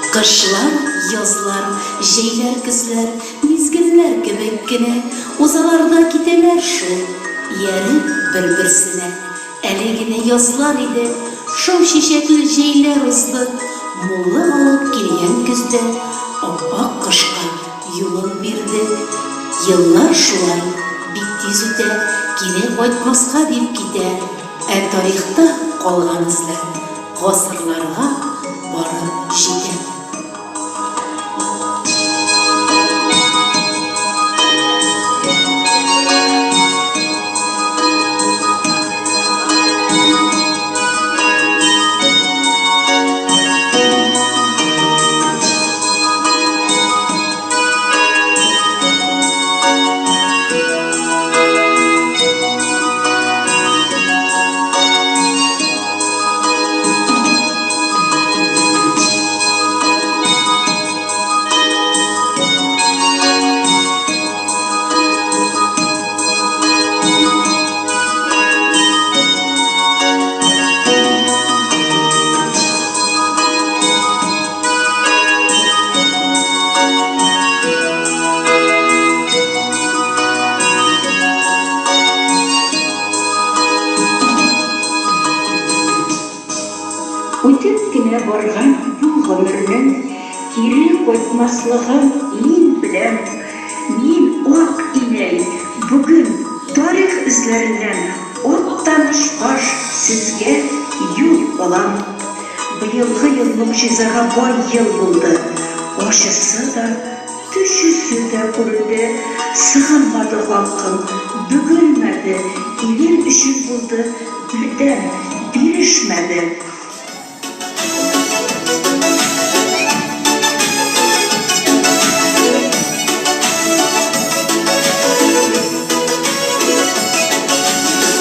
Кышлар, язлар, җәйләр, көзләр, мизгелләр кебек кенә узалар да китәләр шул, ияреп бер-берсенә. Әле генә язлар иде, шау чәчәкле җәйләр узды, муллык алып килгән көздә ап-ак кышка юлын бирде. Еллар шулай бик тиз үтә, кире кайтмаска дип китә, ә тарихта калган эзләр гасырларга барып җитә. Үтеп кенә барган бу гомернең кире кайтмаслыгын мин беләм. Мин, Ак инәй, бүген тарих эзләреннән Актанышбаш сезгә юл алам. Быелгы ел могҗизага бай ел булды. Ачысы да, төчесе дә күрелде. Сыгылмады халкым, бөгелмәде, илем өчен булды бердәм, бирешмәде.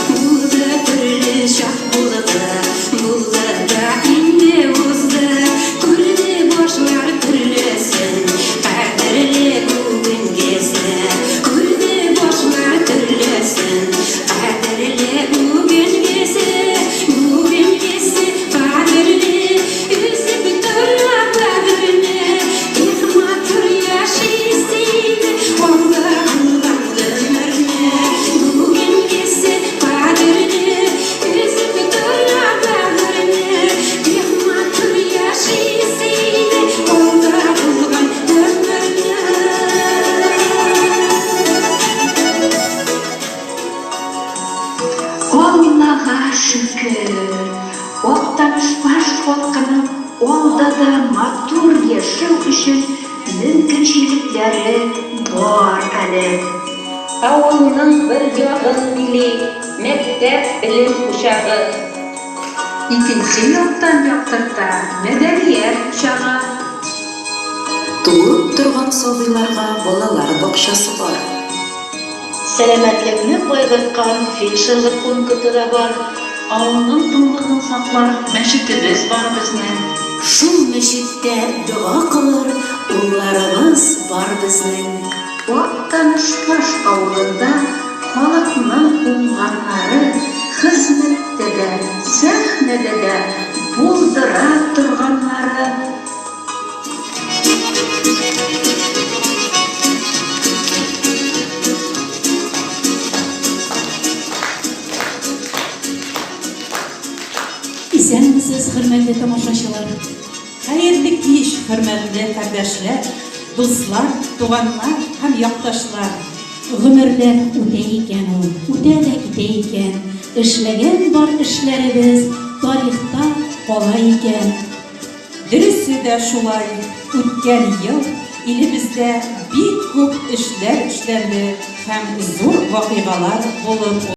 Булды төрле чак булды, булды да инде узды. Күрде башлар төрлесен, кадерле бүгенгесе. Күрде башлар төрлесен, кадерле бүгенгесе. Бүгенгесе кадерле, үсеп тора бәгырьне. Их, матур яшисе иде, алда булган гомерне. Бүгенгесе кадерле, үсеп тора бәгырьне. Их, матур яшисе иде, алда булган гомерне. Аллага шөкер, Актанышбаш халкының алда да матур яшәү өчен мөмкинчелекләре бар әле. Авылның бер ягын били мәктәп белем учагы. Икенче яктан яктырта мәдәният учагы. Туып торган сабыйларга балалар бакчасы бар. Сәламәтлекне кайгырткан фельдшерлык пункты да бар. Авылның тынлыгын саклар мәчетебез бар безнең. Шул мәчеттә дога кылыр улларыбыз бар безнең. Актанышбаш авылында халыкның уңганнары хезмәттә дә, сәхнәдә дә булдыра торганнары. Исәнмесез, хөрмәтле тамашачылар! Хәерле кич, хөрмәтле кардәшләр, дуслар, туганнар һәм якташлар! Гомерләр үтә икән ул, үтә дә китә икән. Эшләгән бар эшләребез тарихта кала икән. Дөресе дә шулай, үткән ел илебездә бик күп эшләр эшләнде һәм зур вакыйгалар булып узды.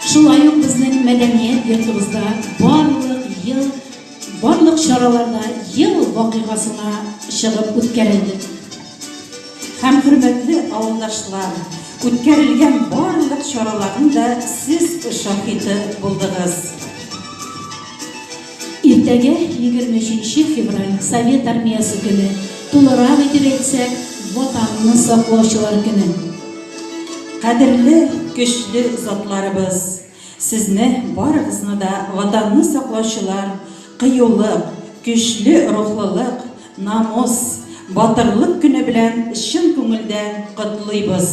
Шулай ук безнең мәдәният йортыбызда барлык ел, барлык чаралар да ел вакыйгасына чыгып үткәрелде. Һәм хөрмәтле авылдашлар, үткәрелгән барлык чараларның да сез шаһиты булдыгыз. Иртәгә, 23 нче февраль, Совет Армиясе көне, тулырак итеп әйтсәк, Ватанны саклаучылар көне. Кадерле, көчле затларыбыз! Сезне барыгызны да Ватанны саклаучылар, кыюлык, көчле рухлылык, намус, батырлык көне белән чын күңелдән котлыйбыз!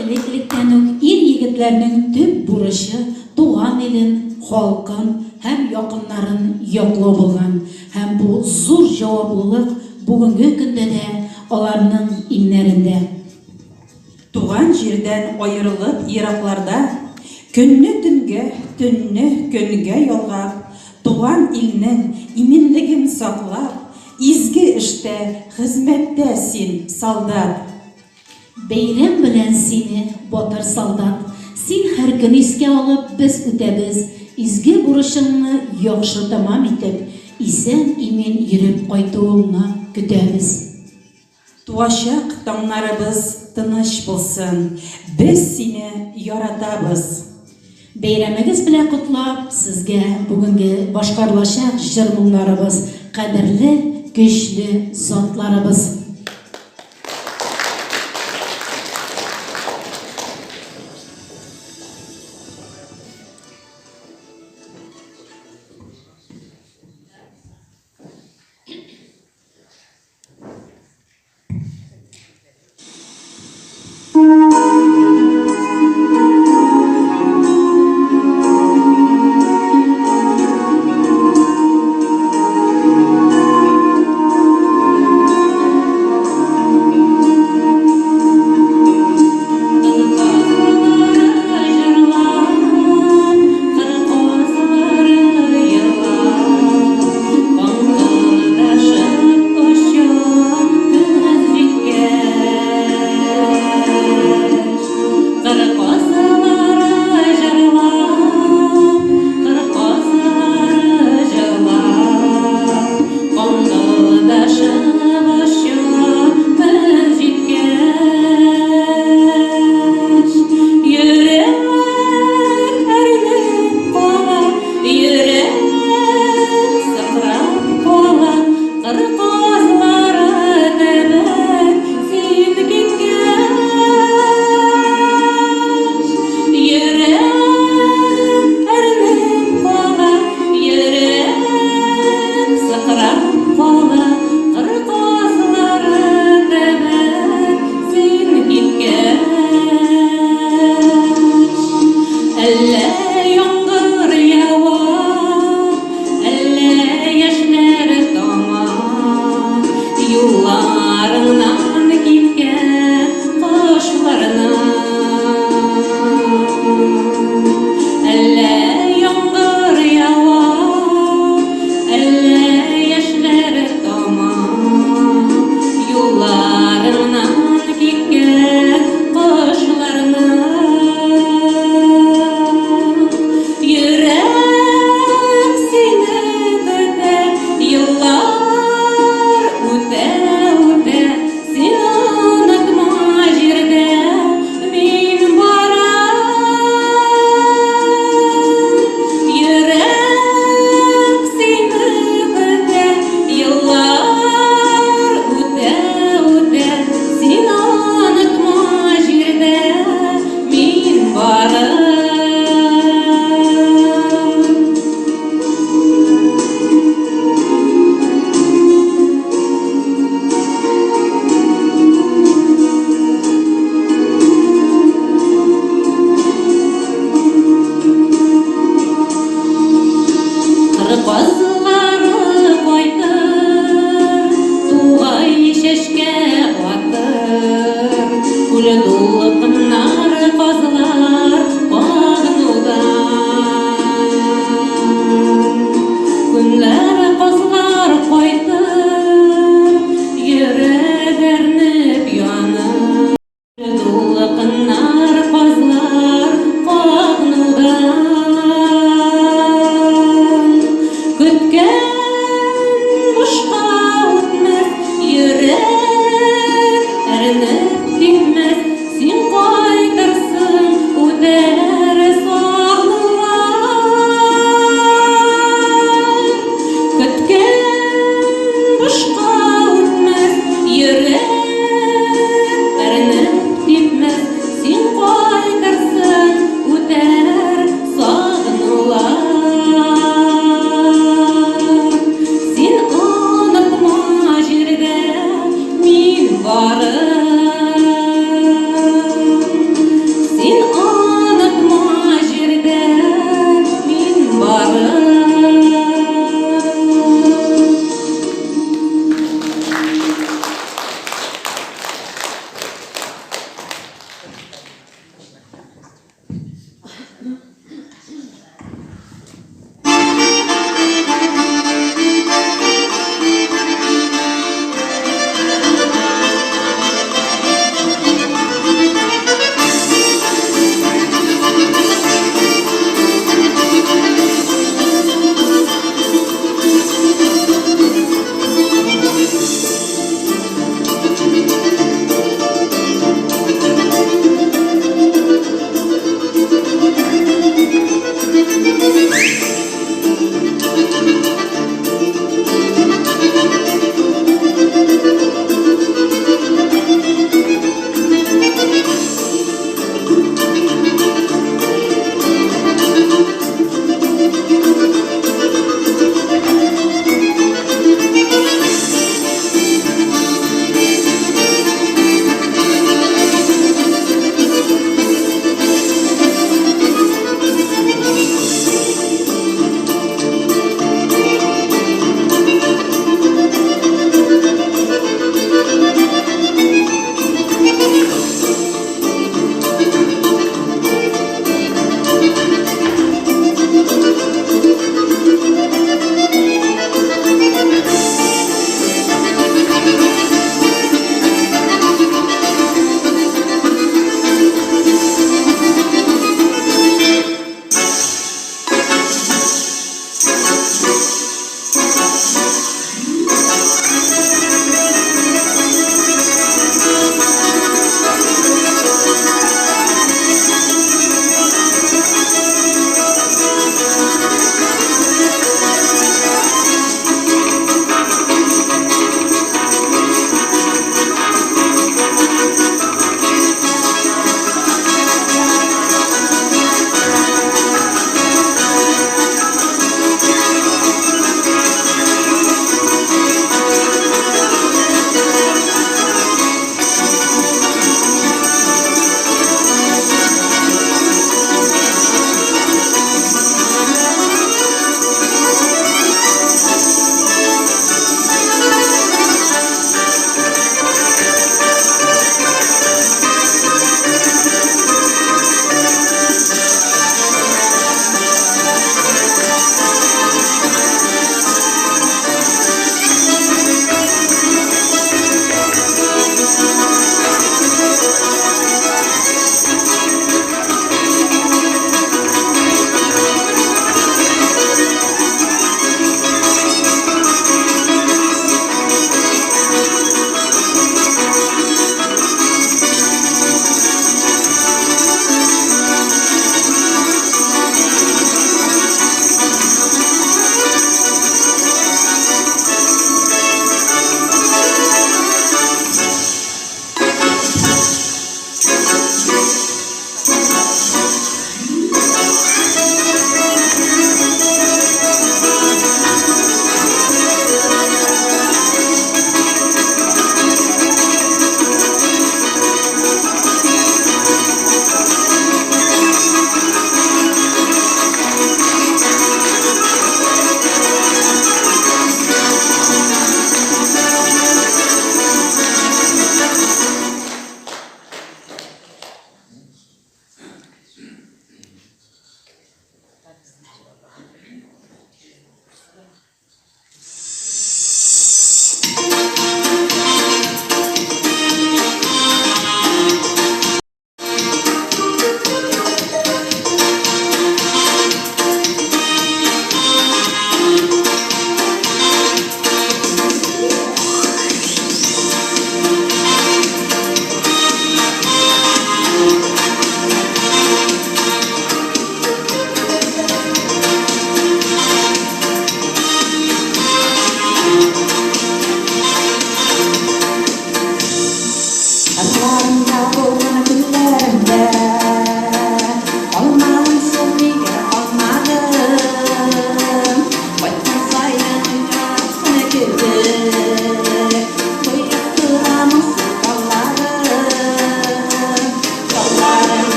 Элек-электән үк ир-егетләрнең төп бурычы туган илен, халкын һәм якыннарын яклау булган һәм бу зур җаваплылык бүгенге көндә дә аларның иңнәрендә. Туган җирдән аерылып еракларда, Көнне төнгә, төнне көнгә ялгап, Туган илнең иминлеген саклап, Изге эштә, хезмәттә син, солдат! Бәйрәм белән сине, батыр солдат! Син һәр көн искә алып без үтәбез, Изге бурычыңны яхшы тәмам итеп, Исән-имин йөреп кайтуыңны көтәбез. Туачак таңнарыбыз тыныч булсын, без сине яратабыз! Бәйрәмегез белән котлап, сезгә бүгенге башкарылачак җыр-моңнарыбыз, кадерле, көчле затларыбыз!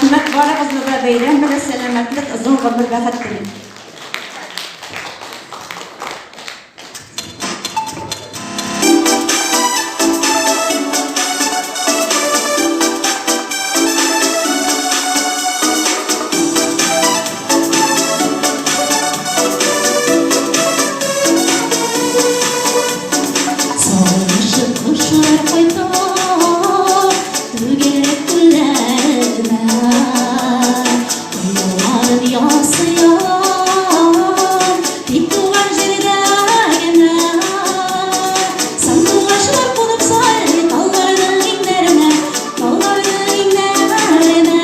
Рәхмәт барыгызны да бәйрәм белән, сәламәтлек, озын гомер, бәхет телим. Сагынышып кошлар кайта түгәрәк күлләренә. Ояларын ясыйлар тик туган җирдә генә. Сандугачлар кунып сайрый талларның иңнәренә, талларның иңнәренә.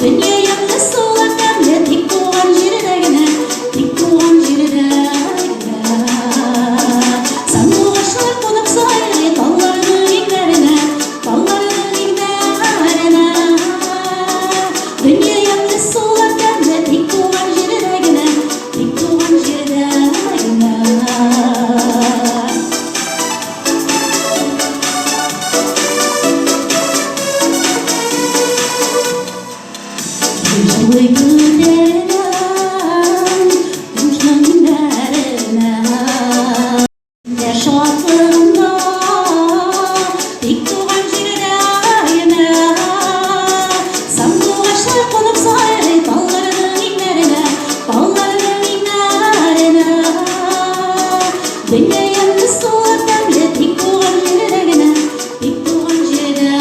Дөнья ямьле, сулар тәмле тик туган җирдә генә, тик туган җирдә генә. Сандугачлар кунып сайрый талларның иңнәренә, талларның иңнәренә. Дөнья ямьле, сулар тәмле тик туган җирдә генә, тик туган җирдә генә. Җылы күтәреләм тормышның мөнбәренә. Дә шатлыгымда тик туган җирдә генә. Сандугачлар кунып сайрый талларның иңнәренә, талларның иңнәренә. Дөнья ямьле, сулар тәмле тик туган җирдә генә, тик туган җирдә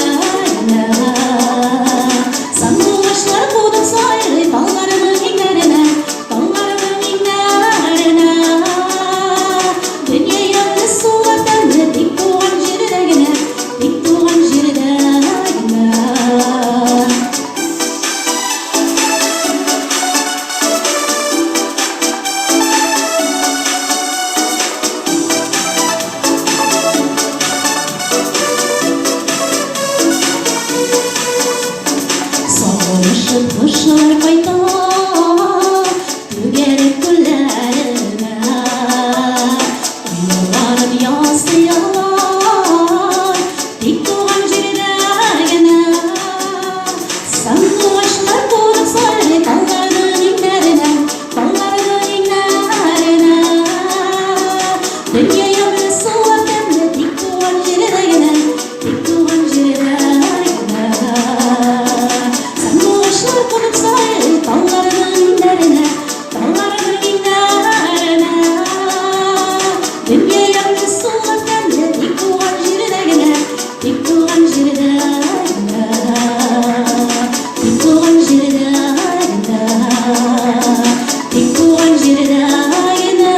генә. Сандугачлар кунып сайрый талларның иңнәренә, талларның иңнәренә. Дөнья ямьле, сулар тәмле тик туган җирдә генә, тик туган җирдә генә. Сагынышып кошлар кайта түгәрәк күлләренә. Ояларын ясыйлар тик туган җирдә генә. Сандугачлар кунып сайрый талларның иңнәренә, талларның иңнәренә. Дөнья ямьле, сулар тәмле тик туган җирдә генә, тик туган җирдә генә. Сандугачлар кунып сайрый талларның иңнәренә, талларның иңнәренә. Дөнья ямьле, сулар тәмле тик туган җирдә генә, тик туган җирдә генә. Тик туган җирдә генә. Тик туган җирдә генә.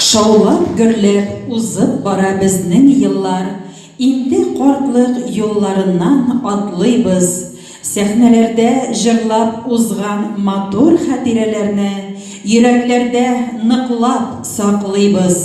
Шаулап-гөрләп узып бара безнең еллар, Инде картлык юлларыннан атлыйбыз. Сәхнәләрдә җырлап узган матур хатирәләрне Йөрәкләрдә ныклап саклыйбыз.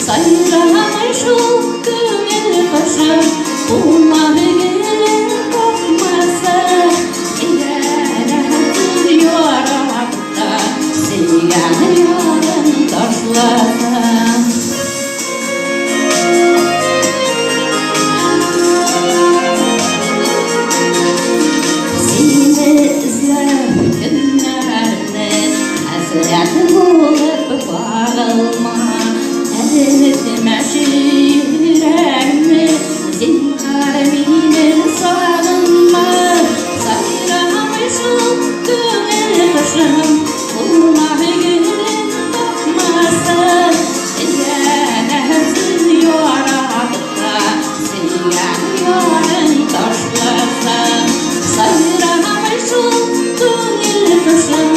Сайрамай шул күңел кошым, Куллары гөлен тапмаса, Хыянәтсез яратта, Сөйгән ярын ташласа. Сине эзләп көннәрне Хәсрәт булып багылма, Әретмәче йөрәгемне, Зинһар мине сагынма. Сайрамый шул күңел кошым, Куллары гөлен тапмаса, Хыянәтсез яратса, Сөйгән ярын ташласа. Сайрамый шул күңел кошым,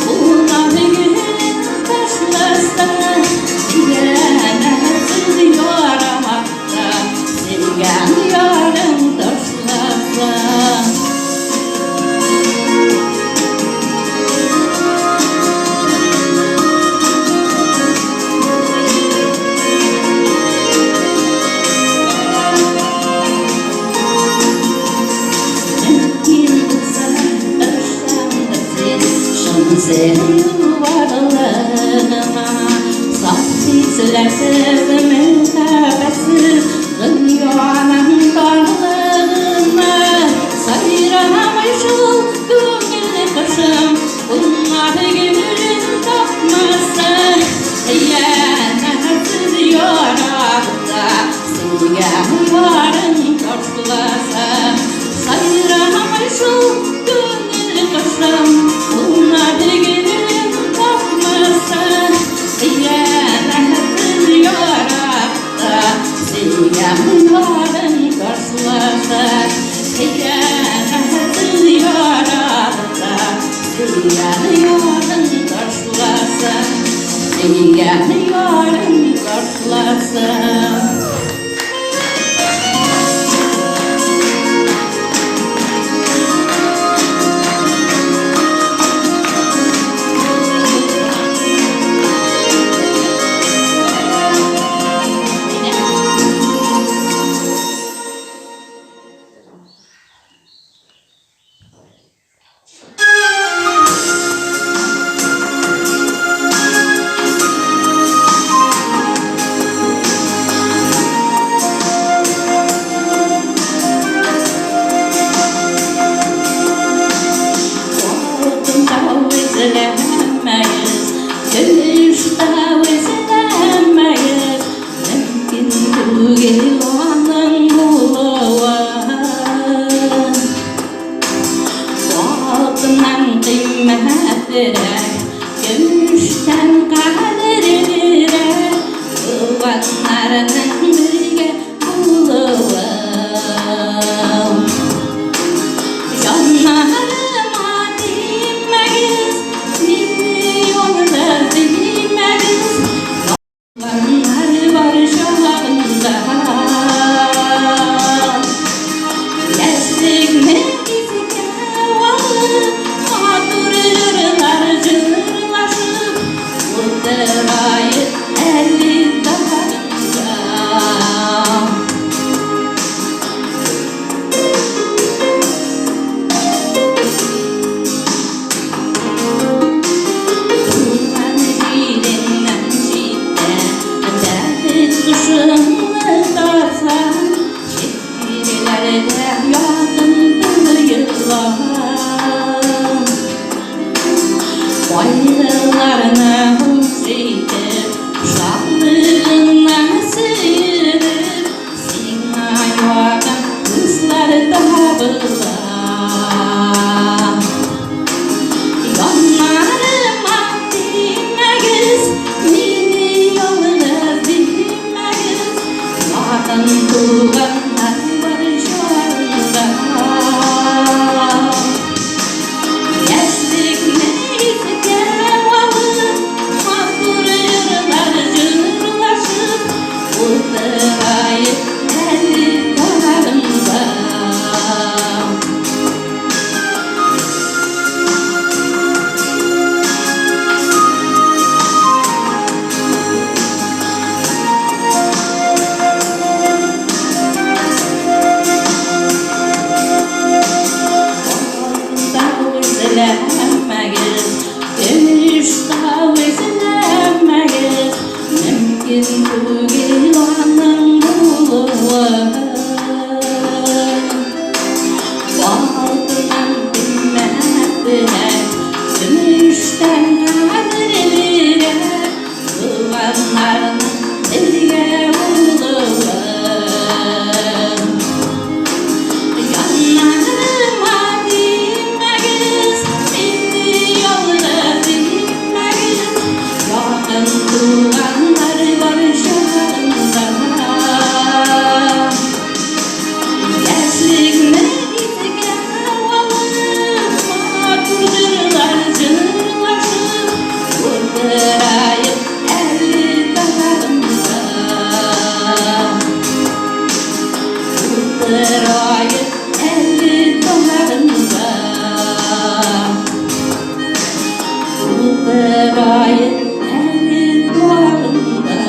Куллары гөлен ташласа, Хыянәтсез яратса, Сөйгән ярын ташласа. Мөмкин булса, ышандыр син чын сөю барлыгына. Саф хисләрсез, мәхәббәтсез дөньяның тарлыгына. Сайрамый шул күңел кошым, Кунар гөлен тапмаса, Хыянәтсез яратса, Сөйгән ярын ташласа. Сайрамый шул күңел кошым, Кунар гөлен тапмаса, Хыянәтсез яратса, Сөйгән ярын ташласа. Хыянәтсез яратса, Сөйгән ярын ташласа. Сөйгән ярын ташласа. туганнар бар җанымда. Яшьлекне искә алып, матур җырлар җырлашып, утыраек әле тагын да. Алтын эзләмәгез, көмеш тау эзләмәгез, мөмкин түгел аның булуы. Алтыннан кыйммәтрәк, көмештән кадерлерәк, туганнарның бергә булуы. Яннарыма димәгез, мине ялгыз итмәгез, якын туганнар бар җанымда. Яшьлекне искә алып, матур җырлар җырлашып, утыраек әле тагын да. Утыраек әле тагын да. Утыраек әле тагын да.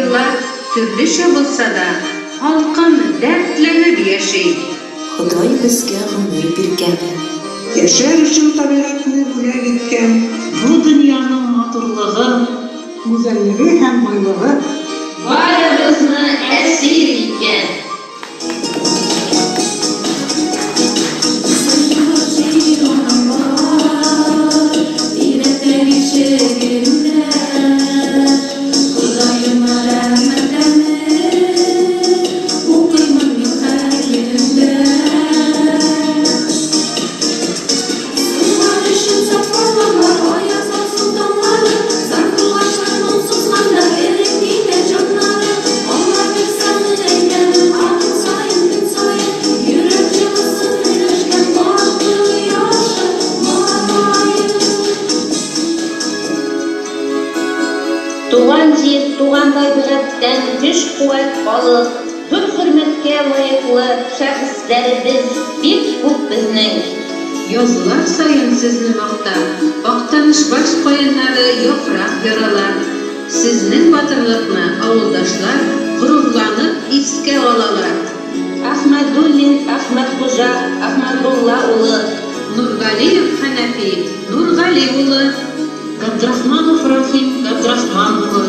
Еллар төрлечә булса да, халкым дәртләнеп яши. Ходай безгә гомер биргән. Яшәр өчен табигатьне бүләк иткән. Бу дөньяның матурлыгы. Гүзәллеге һәм байлыгы. Барыбызны әсир иткән. Туган җир, туган табигатьтән көч-куәт алып, зур хөрмәткә лаеклы шәхесләребез бик күп безнең. Язлар саен сезне мактап, Актанышбаш каеннары яфрак яралар. Сезнең батырлыкны авылдашлар горурланып искә алалар. Әхмәдуллин Әхмәтхуҗа Әхмәдулла улы. Нургалиев Хәнәфи Нургали улы. Габдрахманов Рахим Габдрахман улы.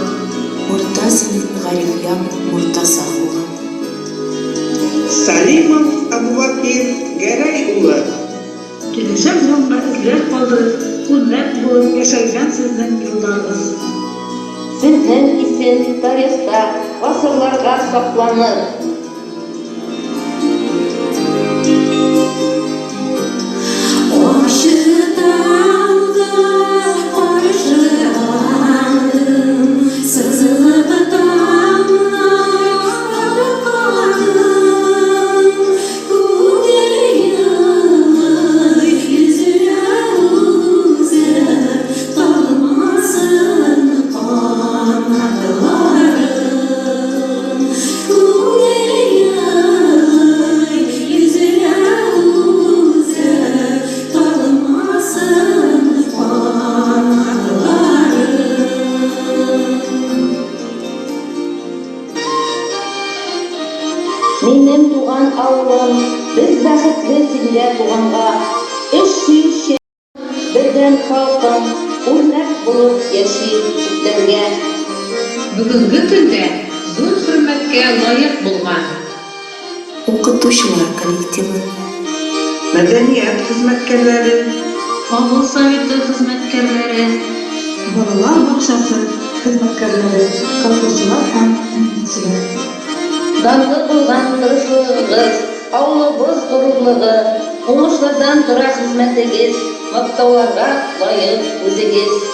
Мортазин Гарифьян Мортаза улы. Салимов Абубакир Гәрәй улы. Киләчәк буынга эзләр калдырып, үрнәк булып яшәлгән сезнең юлларыгыз. Сезнең исем тарихта гасырларга сакланыр. Минем туган авылым, без бәхетле синдә туганга, Эш сөюче бердәм халкың, үрнәк булып яши күпләргә. Бүгенге көндә зур хөрмәткә лаек булган. Укытучылар коллективы. Мәдәният хезмәткәрләре. Авыл советы хезмәткәрләре. Балалар бакчасы хезмәткәрләре, колхозчылар һәм милицияләр. Данлы булган тырышлыгыгыз, авылыбыз горурлыгы, уңышлардан тора хезмәтегез, мактауларга лаек үзегез.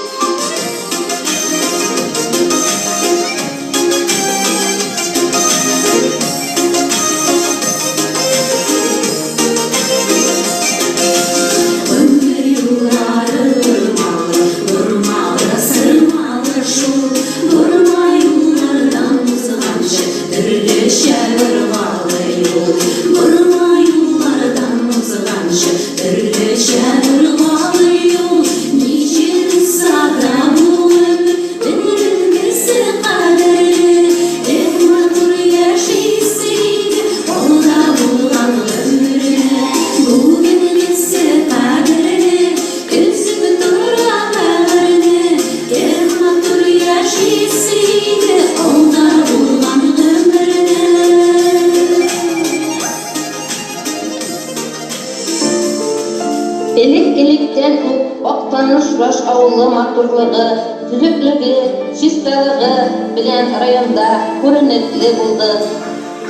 Элек-электән үк Актанышбаш авылы матурлыгы, төзеклеге, чисталыгы белән районда күренекле булды.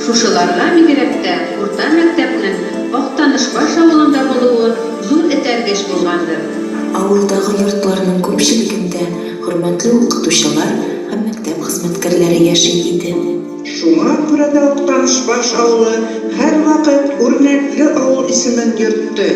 Шушыларга бигрәк тә урта мәктәпнең Актанышбаш авылында булуы зур этәргеч булгандыр. Авылдагы йортларның күпчелегендә хөрмәтле укытучылар һәм мәктәп хезмәткәрләре яши иде. Шуңа күрә дә Актанышбаш авылы һәрвакыт үрнәкле авыл исемен йөртте.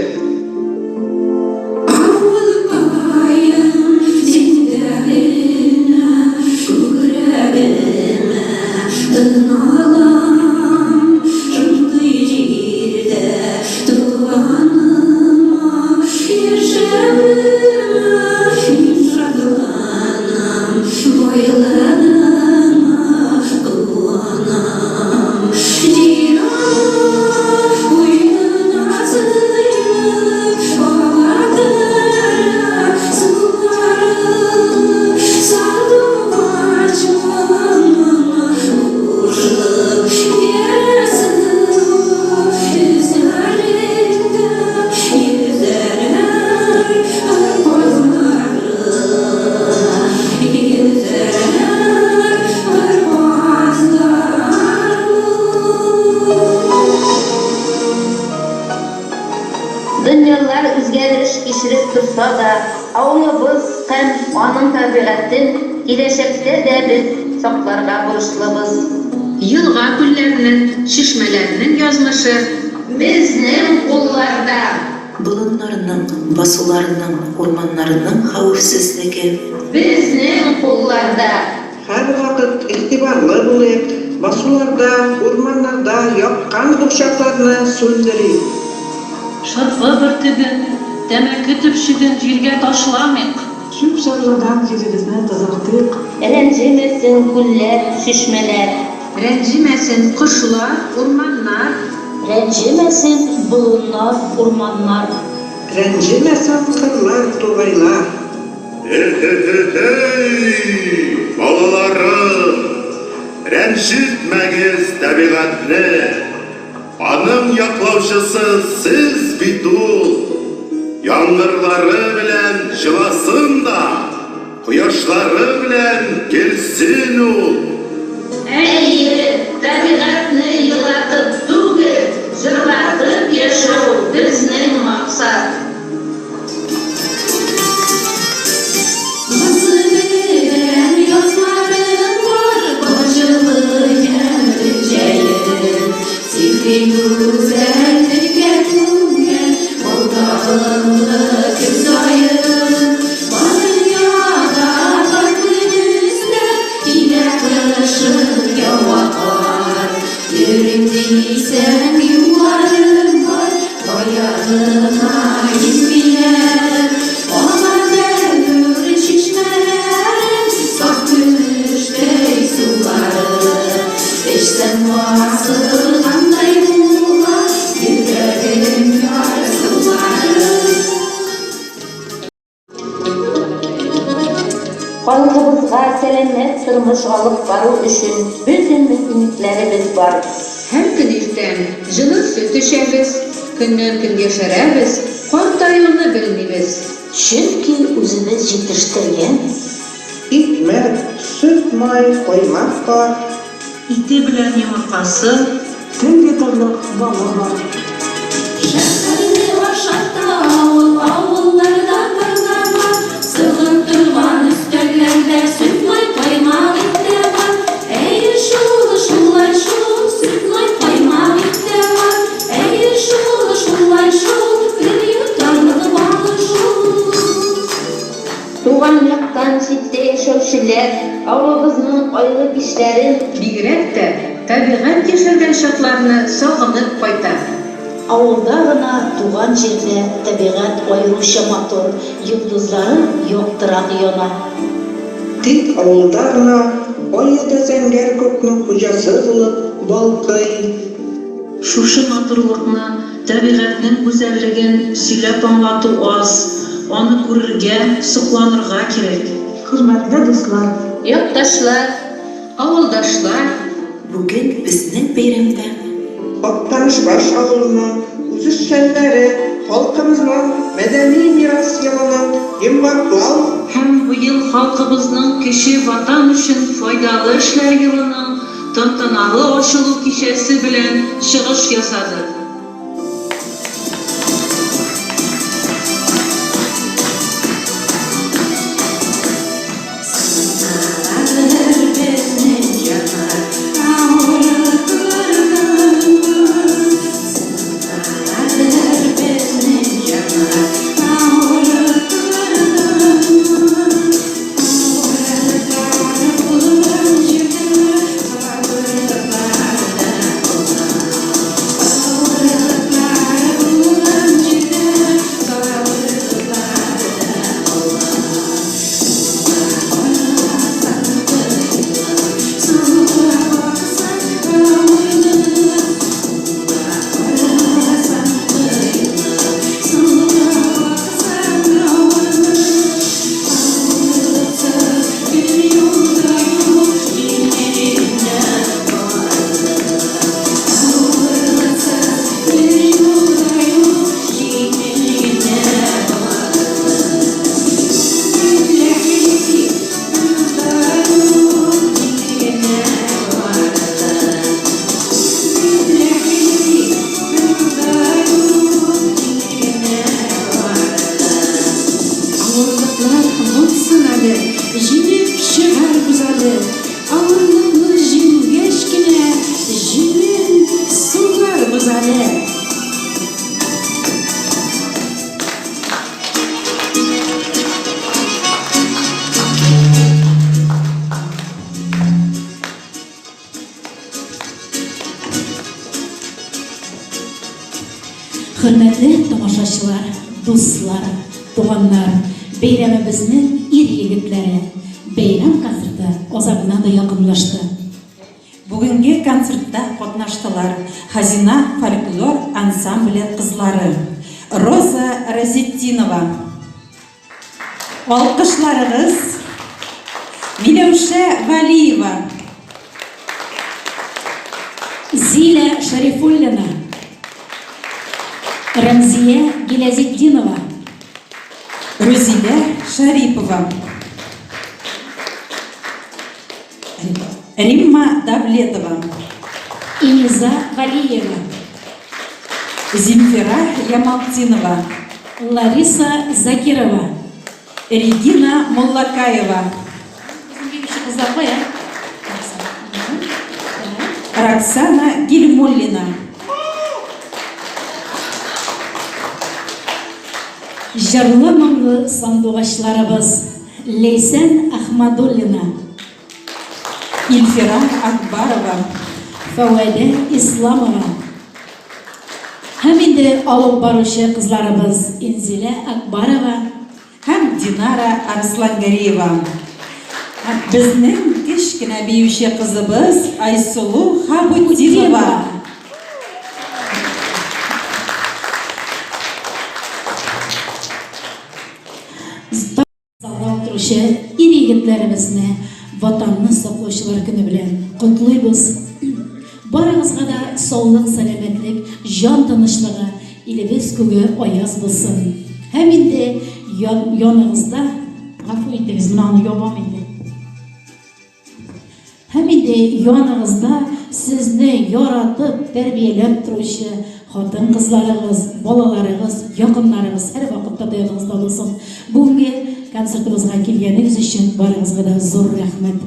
торса да, авылыбыз һәм аның табигатен киләчәктә дә без сакларга бурычлыбыз. Елга-күлләрнең, чишмәләрнең язмышы безнең кулларда! Болыннарның, басуларның, урманнарның хәвефсезлеге. Безнең кулларда! Һәрвакыт игътибарлы булыйк, басуларда, урманнарда яккан учакларны сүндерик. Шырпы бөртеген, тәмәке төпчеген җиргә ташламыйк! Чүп-чарлардан җиребезне тазартыйк. Рәнҗемәсен күлләр, чишмәләр. Рәнҗемәсен кошлар, урманнар. Рәнҗемәсен болыннар, урманнар. Рәнҗемәсен кырлар, тугайлар. Эһ-һе-һе-һей, балаларым, рәнҗетмәгез табигатьне, аның яклаучысы сез бит ул. Яңгырлары белән җыласын да, кояшлары белән көлсен ул. Әйе, табигатьне елатып түгел, җырлатып яшәү безнең максат. Назы белән язларым бар, Баҗылы ямьле җәем. Сихри гүзәллеккә күмгән Балтагымлы көз аем. Бар дөньяда бар көнөздә Килә кышын ява кар. Йөрим дисәң, юлларым бар, Кая гына илтмиләр. Ага бәллүр чишмәләрем, Саф көмештәй сулары. Эчсәм басылгандай була, Йөрәгем ярсулары. Халкыбызга сәламәт тормыш алып бару өчен бөтен мөмкинлекләребез бар. Һәр көн иртән җылы сөт эчәбез, көннән-көн яшәрәбез, картаюны белмибез. Чөнки үзебез җитештергән. Икмәк, сөт, май, каймак бар. Ите белән йомыркасы. Тел йотарлык балы бар. Шәһәрне ашата авыл, авылларда кырлар бар. Сыгып торган өстәлләрдә сөт-май, каймак, ит тә бар. Әйе шул, шулай шул, сөт-май, каймак, ит тә бар. Әйе шул, шулай шул, тел йотарлык балы шул. Туган яктан читтә яшәүчеләр авылыбызның айлы кичләрен. Бигрәк тә табигать яшәргән чакларны сагынып кайта. Авылда гына туган җирдә табигать аеруча матур, йолдызлары яктырак яна. Тик авылда гына ае да зәңгәр күкнең хуҗасы булып балкый. Шушы матурлыкны, табигатьнең гүзәллеген сөйләп аңлату аз, аны күрергә, сокланырга кирәк. Хөрмәтле дуслар! Якташлар, авылдашлар! Бүген безнең бәйрәмдә. Актанышбаш авылының үзешчәннәре халкыбызның мәдәни мирас елының йомгаклау, Һәм быел халкыбызның Кече Ватан өчен файдалы эшләр елының Тантаналы ачылу кичәсе белән чыгыш ясады. Хөрмәтле тамашачылар, дуслар, туганнар, бәйрәмебезнең ир-егетләре, бәйрәм концерты азагына да якынлашты. Бүгенге концертта катнаштылар Хазина фольклор ансамбле кызлары, Роза Разетдинова, Алкышларыгыз, Миләүшә Вәлиева. Зилә Шәрифуллина. Рәмзия Гиләзетдинова. Рүзилә Шәрипова. Римма Давлетова. Иниза Галиева. Земфира Ямалтдинова. Лариса Закирова. Регина Муллакаева. Кызлар кая? Роксана Гильмуллина. Җырлы моңлы сандугачларыбыз Ләйсән Ахмадуллина. Илфира Акбарова. Фәвәдә Исламова. Һәм инде алып баручы кызларыбыз Инзилә Акбарова. Һәм Динара Арслангариева. Һәм безнең кечкенә биюче кызыбыз Айсылу Хабутдинова. Залда утыручы ир-егетләребезне Ватанны саклаучылар көне белән котлыйбыз. Барыгызга да саулык, сәламәтлек, җан тынычлыгы, илебез күге аяз булсын. Һәм инде яныгызда, гафу итегез, менә аны ябам инде. Һәм инде яныгызда сезне яратып, тәрбияләп торучы хатын-кызларыгыз, балаларыгыз, якыннарыгыз һәрвакытта да ягыгызда булсын. Бүгенге концертыбызга килгәнегез өчен барыгызга да зур рәхмәт.